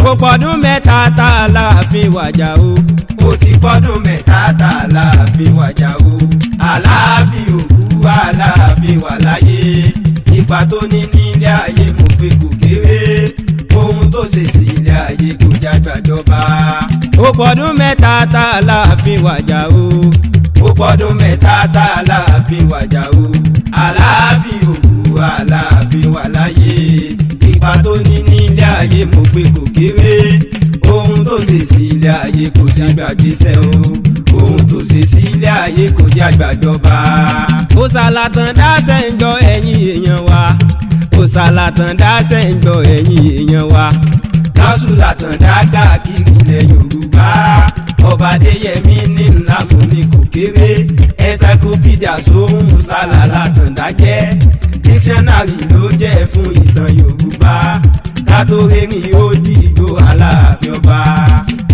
Ó pọ̀dún 3 tá a láàfin wàjà o. Ó ti pọ́dún 3 tá a láàfin wàjà o. Aláàfin òkú, aláàfin wà láyé. Ipa tó ní nílé ayé mo pé kò kéré. Ohun tó ṣe sí ilé ayé kò jágbàjọba. Ó pọ̀dún 3 tá a láàfin wàjà o. Ó pọ̀dún 3 tá a láàfin wàjà o. Aláàfin òkú, aláàfin wà láyé. Ipa tó ní nílé ayé mo pé kò kéré. Ohun tó ṣe sí ilé ayé kò sí gbàgbésẹ̀ o. Ohun tó ṣe sí ilé ayé kò jẹ́ àgbàjọba. Ó ṣàlàtàn dáṣẹ́ ń gbọ́ ẹ̀yìn èèyàn wa. Ó ṣàlàtàn dáṣẹ́ ń gbọ́ ẹ̀yìn èèyàn wa. Kásùlàtàn dá káàkiri ilẹ̀ Yorùbá. Ọba Adéyẹmí ní ńlá mo ní kò kéré. Encyclopedia sóhun ṣàlàtàn dájẹ́. Dictionary ló jẹ́ fún ìtàn Yorùbá. Kátórẹ́rìn ó dìgbò Aláàfin ọba.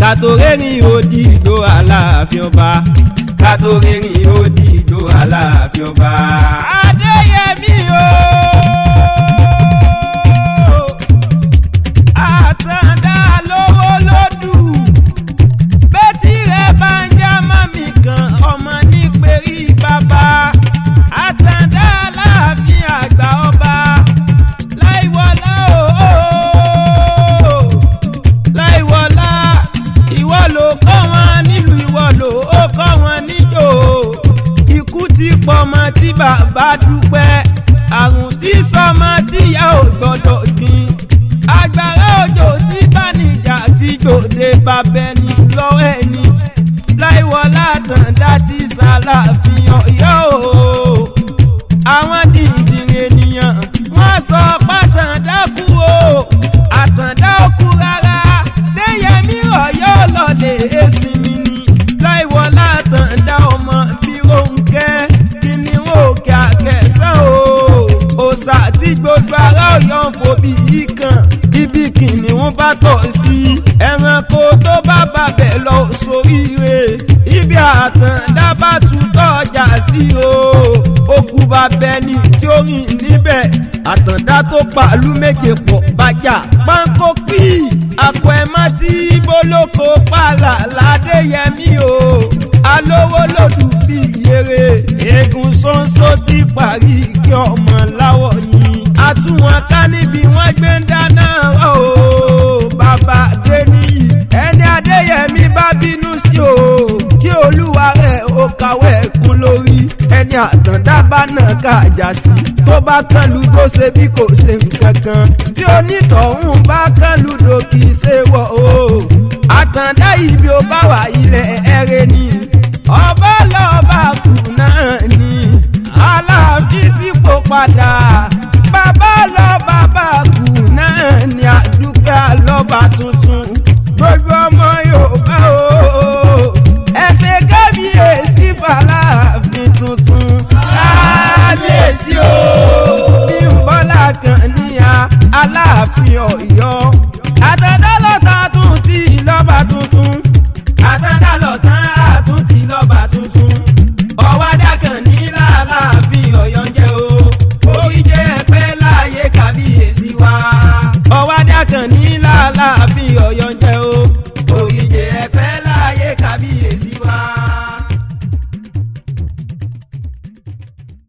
Kátórẹ́rìn ó dìgbò Aláàfin ọba. Kátórẹ́rìn ó dìgbò Aláàfin ọba. Adéyẹmí o, Àtàndá lówó lódù. Bẹ́tí rẹ̀ bá ń já mọ́mì kan, ọmọ ní perí bàbá. Àtàndá Aláàfin àgbà ọba. Láìwọlá o, láìwọlá, ìwọ ló kọ́ wọn nílùú, ìwọ ló ó kọ́ wọn níjó. Ikú ti pọmọ tí bàbá dúpẹ́, àrùn tí sọmọ tíyà ò gbọ́dọ̀ gbìn. Agbára òjò tí bánijà tí gbòde bàbá ẹni lọ́wọ́ ẹni. Láìwọlá Àtàndá ti ṣàlàfin Ọ̀yọ́ o. Àwọn dìndìnrín ènìyàn wọ́n sọ pàtàndá kú o. Àtàndá ò kú rárá. Déyẹmí Ọ̀yọ́ lọ́lẹ̀ èsì mi ni. Láìwọlá Àtàndá ọmọ bí Rónkẹ́ kìnìún òkè àkẹsàn o. Òòṣà tí gbogbo ará Ọ̀yọ́ ń fòbí yìí kan. Ibi kìnìún bá tọ̀ sí, ẹranko tó bá bàbẹ̀ lọ sóríire. Ibi Àtàndá bá tutọ́ ọjà sí o. Okú bàbá ẹni tí ó rìn níbẹ̀. Àtàndá tó pàlú méje pọ̀ bàjá. Pánkó pì àpò ẹ̀mọ́ tí bólókó pààlà ládéyẹmí o. Alówó lòdù bí yèrè. Eégún ṣóńṣó ti parí kí ọmọ láwọ̀ yìí. Àtúwọ̀n ká níbi wọ́n gbé ń dáná o. Bàbá Adéníyì ẹni Adéyẹmí bá bínú sí o. Kí olúwa rẹ̀ ó kàwé ẹ̀kún lórí. Ẹni Àtàndá bá náà ká àjà sí. Tó bá kán lu tó ṣe bí kò ṣe nǹkan kan. Tí onítọ̀hún bá kán ludò kì í ṣe wọ̀ o. Àtàndá ibi ó bá wà ilẹ̀ ẹ̀rẹ̀ ni. Ọba lọ́ba kù náà ni. Aláàfin sípò padà. Bàbá